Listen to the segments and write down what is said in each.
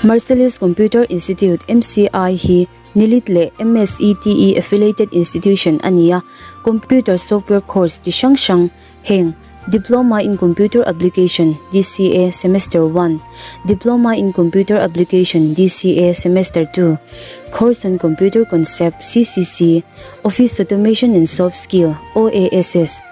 Marcellus Computer Institute, MCI, hi Nilit leh MSETE affiliated institution a ni a, computer software course chi hrang hrang heng, Diploma in Computer Application, DCA, Semester One, Diploma in Computer Application, DCA, Semester Two, Course on Computer Concept, CCC, Office Automation and Soft Skill, OASS,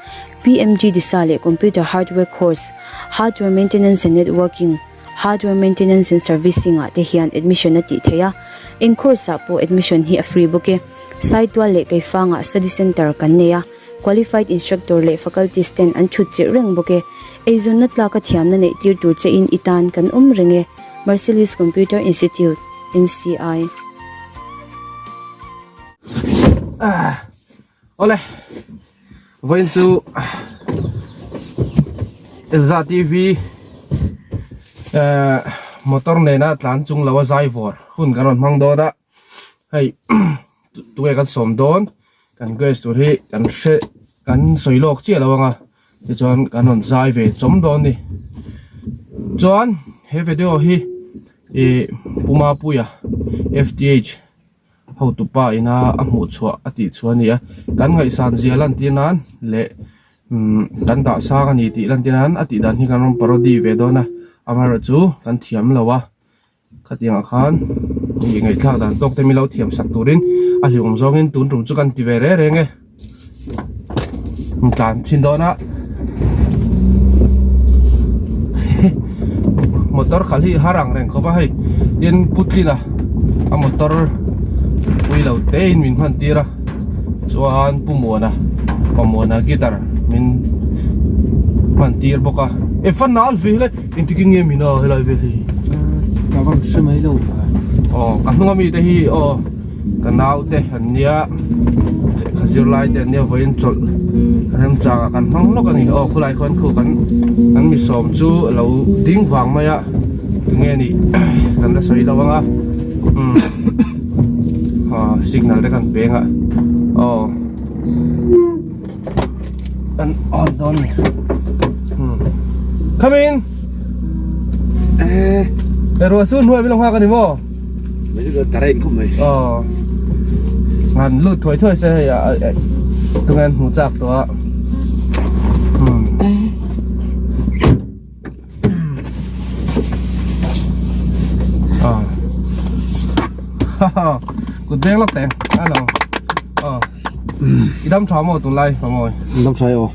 PMG Disa leh Computer Hardware Course, Hardware Maintenance and Networking, Hardware Maintenance and Servicing ah te hian admission a tih theih a, eng course ah pawh admission hi a free bawk e. Saitual leh Keifangah study centre kan nei a, qualified instructor leh faculties ten an thut chilh reng bawk e. Eizawnna tlaka thiamna neih tir tur che in i tan kan awm reng e. Marcellus Computer Institute, MCI. Awle, vawiin chu Elza TV eh motor nena tlan chung lo a zai vawr hun kan rawn hmang dawn a hei tunge kan sawm dawn kan guest tur hi kan hre kan sawi lawk chiah lo ang a tichuan kan rawn zai ve chawm dawn a ni chuan he video hi ih Pumapuia F_T_H. Hotupa ina a hmuh chhuah a tih chu a ni a, kan ngaihsan zia lantir nan leh umm kan dah sang a ni tih lantir nan a tih dan hi kan rawn parody ve dawn a, amaherawh chu kan thiam lo a, khatiang ah khan ih ngaihthlak dan tawk te milo thiam sak turin a hlimawm zawngin tun tum chu kan ti ve reng reng e, tlan chhin dawn a motor khalh hi har ang reng khawp a hei tin putlin a a motor pui lo te in min hman tir a chuan pu muana pa muana guitar min hman tir bawk a e fan nal ve hle engtikin nge min a helai vel hi ka vang hre mai lo aw ka hnung ami te hi aw. Ka naute an nia lehkha zirlai te an nia vawiin chawlh remchangah kan hmang lawk a ni aw khulai khuan khu kan an mi sawm chu a lo ding vang mai a tunge nih kan la sawi lo ang a umm aw signal te kan peng a aw kan on dawn a ni umm come in eh ruah sur hnuai min lo nghak a ni maw. Aw han lut thuai thuai se hei tunge an hmu chak tawh a umm aw haha kut beng lawk teh hello aw i dam tha maw tunlai pamawi dam tha e aw.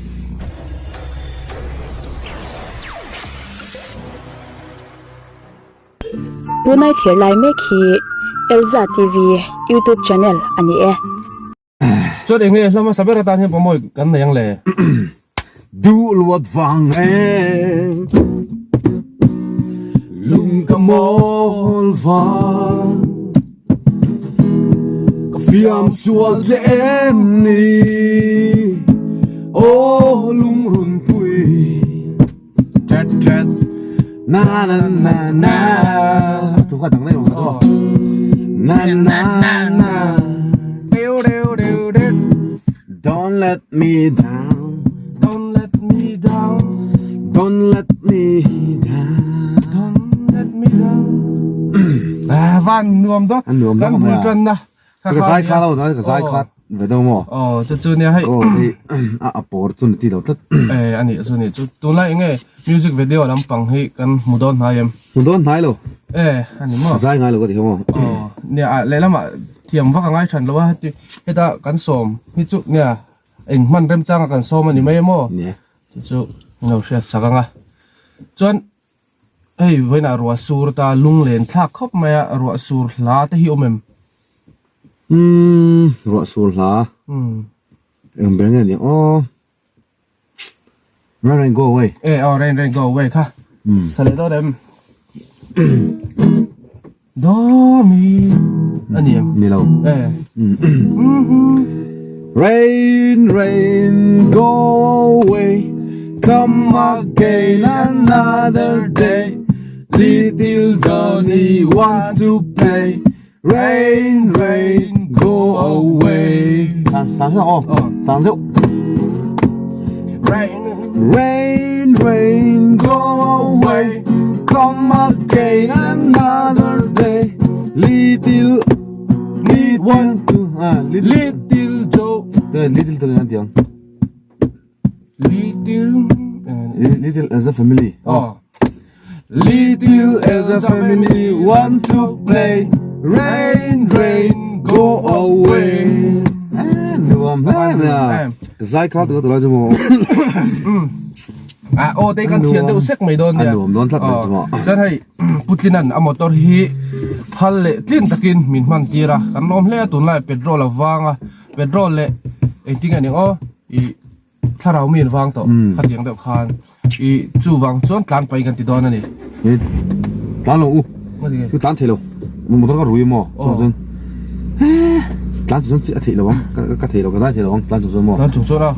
Tunai thlir lai mek hi Elza TV YouTube channel a ni e. Chuan eng nge hla hmasa ber atan hian pawmawi kan nei ang le? Duh luat vang em lung ka mawl vang ka fiam sual che em ni aw lungrunpui Chat chat Na na na na Thu kha dang daih awm Aw. Na na na Deu deu deu deu Don't let me down Don't let me down Don't let me down Don't let me down Ah van nuam dawn An nuam Kan dawn bul mai a. tan na Ka zai kha lo na ka zai kha ve do maw. Aw chu chu nia hei. Aw hei a a por chu ni ti lo tlat. Eh ani chu ni chu tunlai enge music video lampang hi kan hmu dawn hnai em. Hmu dawn hnai lo. Eh ani maw. Zai ngai lo ka ti maw. Aw nia a lehlamah thiam vak a ngai than lo a heti heta kan sawm hi chu nia eng hman remchanga kan sawm ani mai emaw. Nia. Chu chu lo hriat sak ang a. Chuan Hei vawiinah ruah sur ta lunglen thlak khawp mai a, ruah sur hla te hi awm em? Umm ruah sur hla eng ber nge ni aw Rain rain go away Eh aw rain rain go away kha sa leh dawn em? Do mi a ni em? Ni lo Eh Rain rain go away Come again another day Little Johnny wants to play Rain rain go away Sang deuh aw Sang deuh Rain Rain rain go away. Come again another day Little Little two ah little Little Joe Little to nan tiang Little Little as a family Oh Little as a family want to play Rain rain go away Ah nuam hle mai a Zai kha tu tu lai chu maw A aw te kan thian deuh sek mai dawn nia. A nuam dawn tlat mai chu maw. Chuan hei Putlinan a motor hi phal leh tlin takin min hman tir a, kan lawm hle a tunlai petrol a vang a, petrol leh engtin nge ning aw ih thlarau mi an vang tawh khatiang deuh khan ih chuvang chuan tlan pai kan ti dawn a ni. Tlan lo u. Chu tlan thei lo. Motor ka rui maw chuan chuan tlan chung chuan chi a theih lo ang ka thei lo ka zai thei lo ang tlan chung chuan maw. Tlan chung chuan a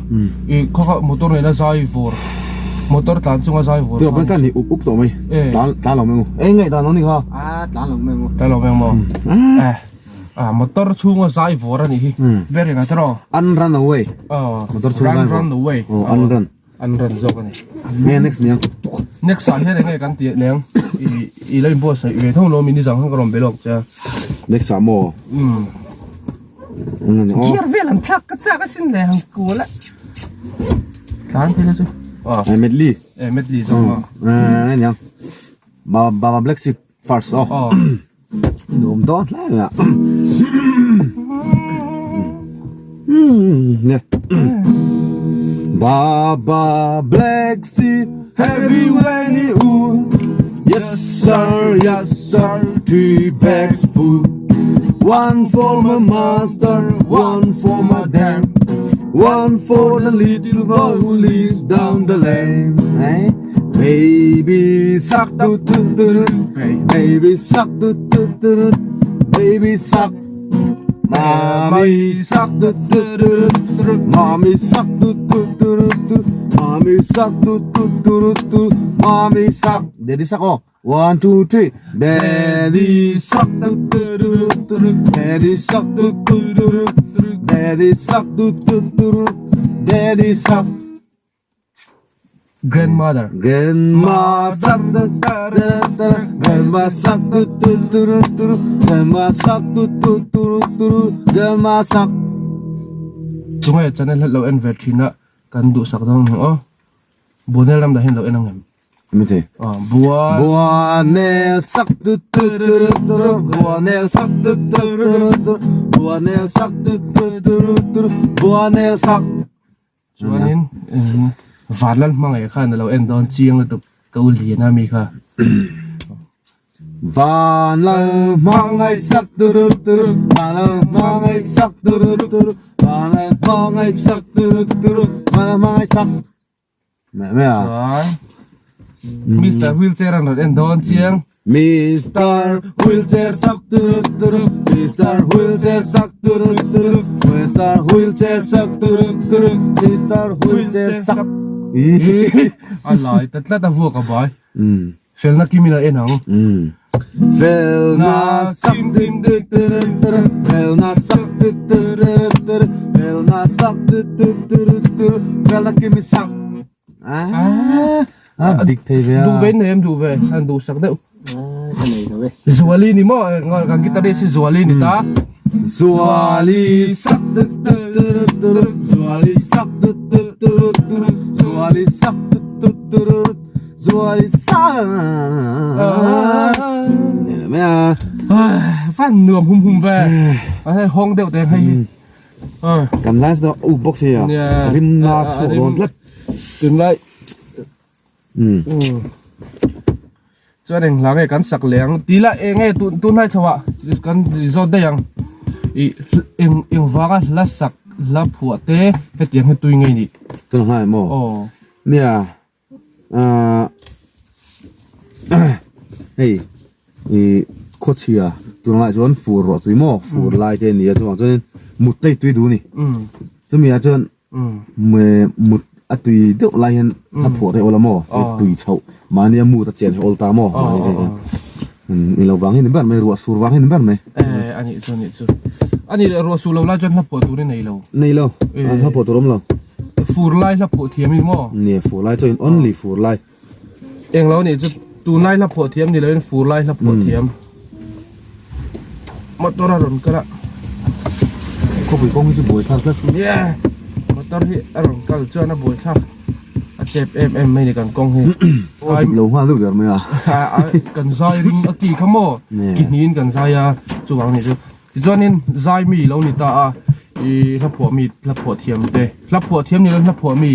i khaw kha motor nena zai vawr motor tlan chunga zai vawr. Tih kan ni up up tawh mai tlan tlan lo mai ngu. Eng nge dan lo ni kha. A tlan lo mai ngu. Tlan lo mai maw. Eh a motor chhunga zai vawr a nih hi ber in a tiraw. An run away. Motor chhunga zai vawr. Run run away. Aw an run. An rawn zawk a ni. Nge next niang? Next ah hian enge kan tih leng i i lo inbuatsaih ve tho lo mi nizang khan ka rawn be lawk che a. Next ah maw? Umm. Eng ani aw? Gear vel an thlak ka chak asin le han kual a. Tlan thei la chu. Aw. Eh medley. Eh medley zawk maw? Eh eng niang? Ba ba black sheep first aw. Aw. Nuam dawn hle mai a. Umm ne. Baba black sheep have you any wool? Yes sir, yes sir, three bags full. One for my master, one for my dame, one for the little boy who lives down the lane. Eh? Baby shark do do do do, baby shark do do do do, baby shark. Mommy shark do do do do, mommy shark do do do do, mommy shark do do do do, mommy shark. Daddy shark oh. 1 2 3 Daddy shark do do do do, daddy shark do do do do, daddy shark do do do do, daddy shark. Grandmother. Grandma sak tu tu tu Grandma sak tu tu tu tu Grandma sak tu tu tu tu Grandma sak. Chunga channel hlat lo en ve thin a kan duhsak dawn ang aw. Buanel ram dah hian lo en ang em? Mi thei. Buan. Buanel sak tu tu tu tu Buanel sak tu tu tu tu Buanel sak tu tu tu tu Buanel sak. Chuanin Vanlal hmangaih khan a lo en dawn chiang lutuk ka u Liana mi kha. Vanlal hmangaih sak turu turu Vanlal hmangaih sak turu turu Vanlal hmangaih sak turu turu Vanlal hmangaih sak Meh meh a. Chuan Mister Wheelchair an rawn en dawn chiang. Mister Wheelchair sak turu turu Mister Wheelchair sak turu turu Mister Wheelchair sak turu turu Mister Wheelchair sak A lai ta tlat a vuak a bai. Felna kim in a en ang. Felna sak turu turu Felna sak turu turu Felna sak turu turu Felna kim in sak Ah, dik thei ve a. Duh ve nei em duh ve, an duh sak deuh. Zuali ni maw, kan guitarist hi Zuali ni ta. Zuali sak tu tu tu tu Zuali sak tu tu tu tu Zuali sak tu tu tu Zuali sak Nei lo mai a. Fan nuam hum hum ve. A hei hawng deuh te hei hi. Kan lai chu u bawk sia rim na chhuak dawn tlat. Tunlai chuan eng hla nge kan sak leh ang tih lah eng nge tunlai chho ah kan zawt daih ang ih eng eng vanga hla sak hla phuah te hetiang hi tui ngei nih. Tunlai maw? Nia Ahh hei ih khawchhia tunlaiah chuan fur rawh tui maw fur lai te a ni a chuvang chuanin mut te tui duh a ni chumi ah chuan mut a tui deuh lai hian a phuah theih awl a maw tui chhoh mahni a mut a chen hi awl ta maw mahni te hian ni lo vang hi ni ber mai ruah sur vang hi ni ber mai eh a nih chu a nih chu a nih leh ruah sur lo lai chuan hla phuah tur i nei lo nei lo hla phuah tur awm lo. Fur lai hla phuah thiam in maw? Nia fur lai chuan only fur lai. Eng lo nih chu Tunlai hla phuah thiam ni loin fur lai hla phuah thiam. Motor a rawn kal a. Khawpui kawng hi chu buai thlak tlat. Yeah. Motor hi a rawn kal chuan a buai thlak. A chep em em mai ni kan kawng hi. Aw dik lo nghal deuh der mai a. Kan zai ring a ti kha maw. Ki hniin kan zai a chuvang ni chu. Tichuanin zai mi lo ni ta a i hla phuah mi hla phuah thiam te hla phuah thiam ni lo hla phuah mi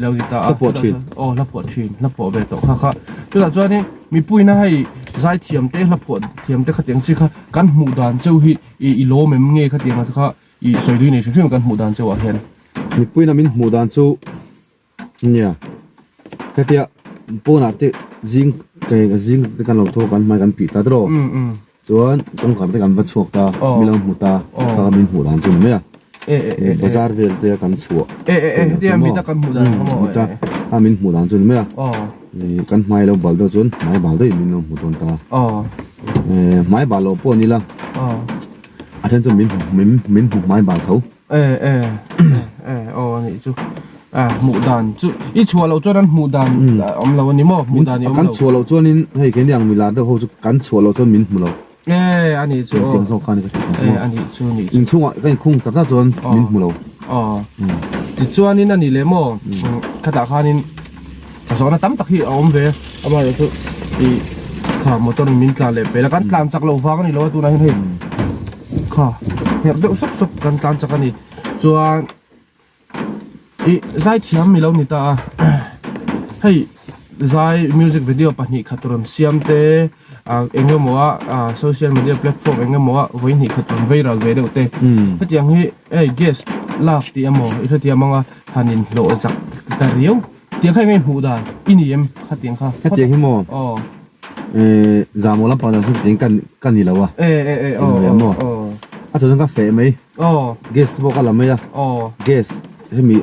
lo ni ta a. Hla phuah thin. Aw hla phuah thin hla phuah ve tawh kha kha. Chutah chuanin mipuina hei zai thiam te hla phuah thiam te khatiang chi kha kan hmuh dan cheu hi i i lawm em nge khatiang a kha i sawi dui nei hrim hrim kan hmuh dan cheu ah hian. Mipuina min hmuh dan chu nia hetia pawnah te zing ke zing te kan lo tho kan hmai kan pih ta tawh chuan kawngkhar te kan va chhuak ta mi lo hmu ta kha kha min hmuh dan chu ni mai a bazar vel te kan chhuah mita kha min hmuh dan chu ni mai a kan hmai lo bal deuh chuan hmai bal daih min lo hmu dawn ta hmai bal loh pawh ni la a then chuan min min min hmu hmai bal tho. E e e aw a nih chu a hmuh dan chu i chhuah loh chuan an hmuh dan a awm lo a ni maw hmuh dan i awm lo kan chhuah loh chuanin hei keini ang milar deuh ho chu kan chhuah loh chuan min hmu lo e a nih chu aw tiang zawk khan ka ti e a nih chu nih chu inchhungah ka inkhung tak tak chuan min hmu lo aw tichuanin a nih leh maw khatah khanin zawhna tam tak hi a awm ve amaherawhchu chu ih kha motor in min tlan leh pel a kan tlan chak loh vang a ni lo a tunah hian hei kha herh deuh sawk sawk kan tlan chak a ni chuan ih zai thiam mi lo ni ta a hei zai music video pahnih khat rawn siam te ah eng emaw a ah social media platform eng emaw a vawi hnih khat rawn viral ve deuh te hetiang hi hei gas lak tih emaw i hrethiam ang a han inhlawh zak ta riau tiang kha eng nge hmuh dan i ni em khatiang kha hetiang hi maw aw eh zahmawh lampang dan chu tiang ka ka ni lo a e e e aw aw aw a chuan ka feh mai aw gas te pawh ka la mai a aw gas hemi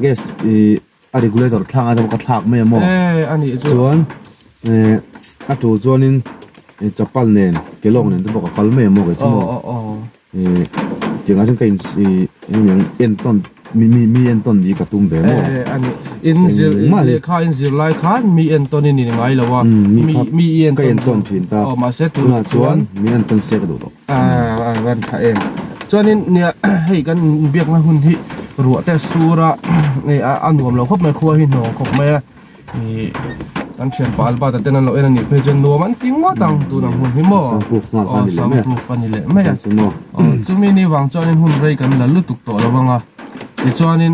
gas ih a regulator thlak a ka thlak mai a maw e a nih chu chuan eh a tul chuanin chapal nen kelawk nen te pawh ka kal mai a maw kei chu maw aw aw aw eh tiangah chuan ka in ih eng entawn mi mi mi entawn nih ka tum ve maw e a nih in zir lehkha in zir lai khan mi entawn in in ngai lo a mi mi i ka entawn thin ta aw mahse tunah chuan mi entawn se ka duh tawh a a van tha em chuanin nia hei kan inbiakna hun hi ruah te sur a a nuam lo khawp mai khua hi hnawng khawp mai a ih kan thianpa Albert-a ten an lo en a nih phei chuan nuam an ti ngawt ang tun ang hun hi maw aw sound proof a ni leh mai a aw chumi ni vang chuanin hun rei kan la lutuk tawh lo ang a tichuanin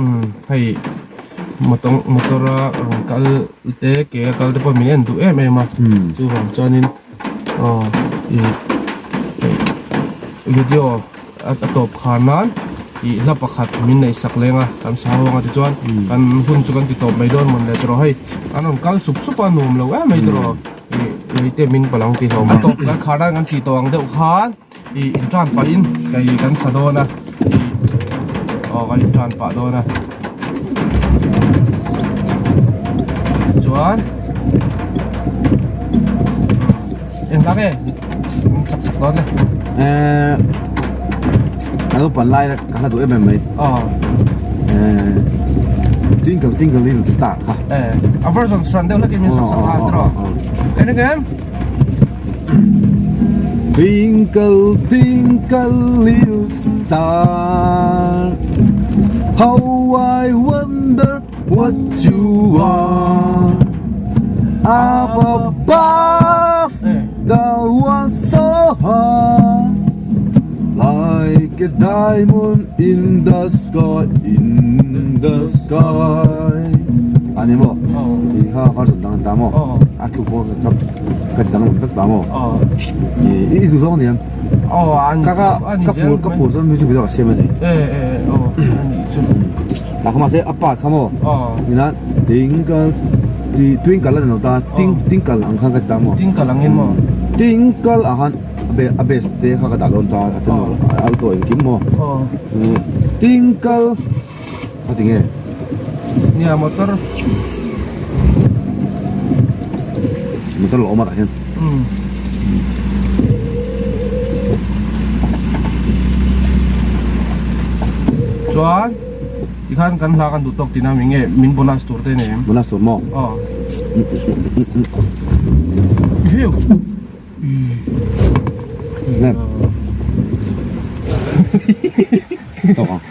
umm hei motor motor a rawn kal te ke a kal te pawh min en duh em em a chuvang chuanin aw ih video a tawp khar nan ih hla pakhat min neih sak leng a kan sa ho anga tichuan kan hun chu kan ti tawp mai dawn mawn le tiraw hei an rawn kal sup sup a nuam lo em mai tiraw ih lei te min palang ti hlawm a tawp kan khar nan kan tih tawh ang deuh khan ih in tan pah in kei kan sa dawn a ih aw kan in tan pah dawn a chuan eng hlak e min sak sak dawn le eh ka lo pan lai ka hla duh em em mai aw eh twinkle twinkle little star kha eh a version hran deuh hlakin min sak sak a tiraw en em Twinkle twinkle little star how I wonder what you are up above the world so high like a diamond in the sky in the sky ani maw i kha version dang an ta maw a thu pawh ka ka ti danglam vek ta maw i i duh zawng aniang ka ka ka phur ka phur chuan music video ka siam ani tah kha mahse a part kha maw ina twinkle twinkle a ni lo ta ting tinkle ang khan ka ti ta maw tinkle angin maw tinkle ah khan a base te kha ka dah dawn ta a ten auto engkim maw tinkle a ti nge nia motor motor lo awm a tah hian chuan tikhan kan hla kan duh tawk tihna mi nge min bonus tur te nei em bonus tur maw aw. Hiu. Nem. Tawk ang.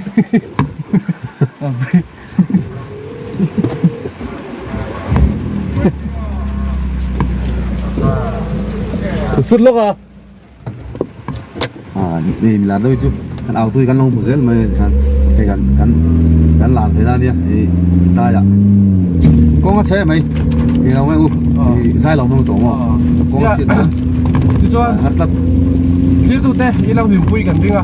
Sut lawk a. Ah, ni mi lar deuh hi chu kan au tu hi kan lo hmu zel mai khan hei kan kan kan lar theih na ania ih tlaiah kawng a chhe mai ih lo nge u ih zai lo hmang tawh maw kawng a chhiat chuan tichuan har tlat thirtute i lo hlimpui kan ring a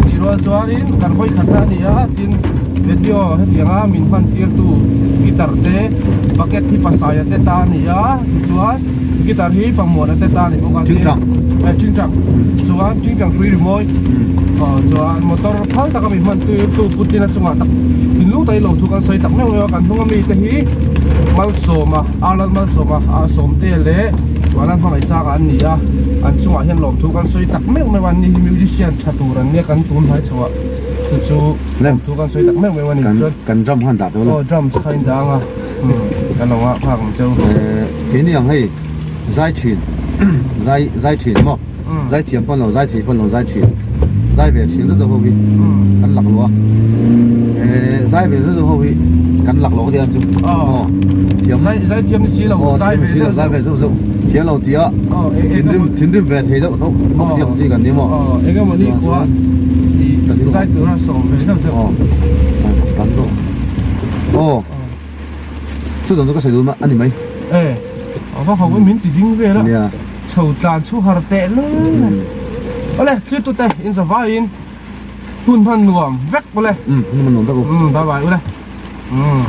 tih rual chuanin kan vawi khatna a ni a tin video hetianga min hman tirtu guitar te bucket hi pasaia te ta a ni a tichuan Guitar hi pangmuana te ta a ni bawk a Tingtang. Eh tingtang. Chuan tingtang hrui ri mawi. Aw chuan motor phal taka mi hman tir tu Putin a chungah tak thinlung takin lo thu kan sawi tak meuh meuh a kan hnung ami te hi Malsawma Arlan Malsawma a sawmte leh Vanlan Hmangaihsanga an ni a an chungah hian lawmthu kan sawi tak meuh meuh a an ni hi musician tha tur an nia kan tun hnai chho ah chu chu lawmthu kan sawi tak meuh meuh a ni chuan Kan drum khan dah tawh lo. Aw drums kha in dah ang a. Ka lo ngah phak ang cheu. Keini ang hei zai thin zai zai thin maw zai thiam pawn lo zai thei pawn lo zai thin zai ve thin zet zawk ho hi kan lak lo a zai ve zet zawk ho hi kan lak lo ka ti ang chu aw thiam zai zai thiam ni si lo zai ve zet zai ve zet zawk thiam lo tia thinrim thinrim ve thei deuh deuh bawk hi ang chi kan ni maw eng emaw ni khua zai tura sawm ve zeuh zeuh aw kan lo aw Chu zawng chu ka sawi dun a ni mai. E, a va ho in min ti ding vel a. Nia. Chho tlan chu har teh lul a. Awle, thlir tute in za vaiin hun hman nuam vek awle. Umm, hun hman nuam vek u. Umm, bye bye ule. Umm.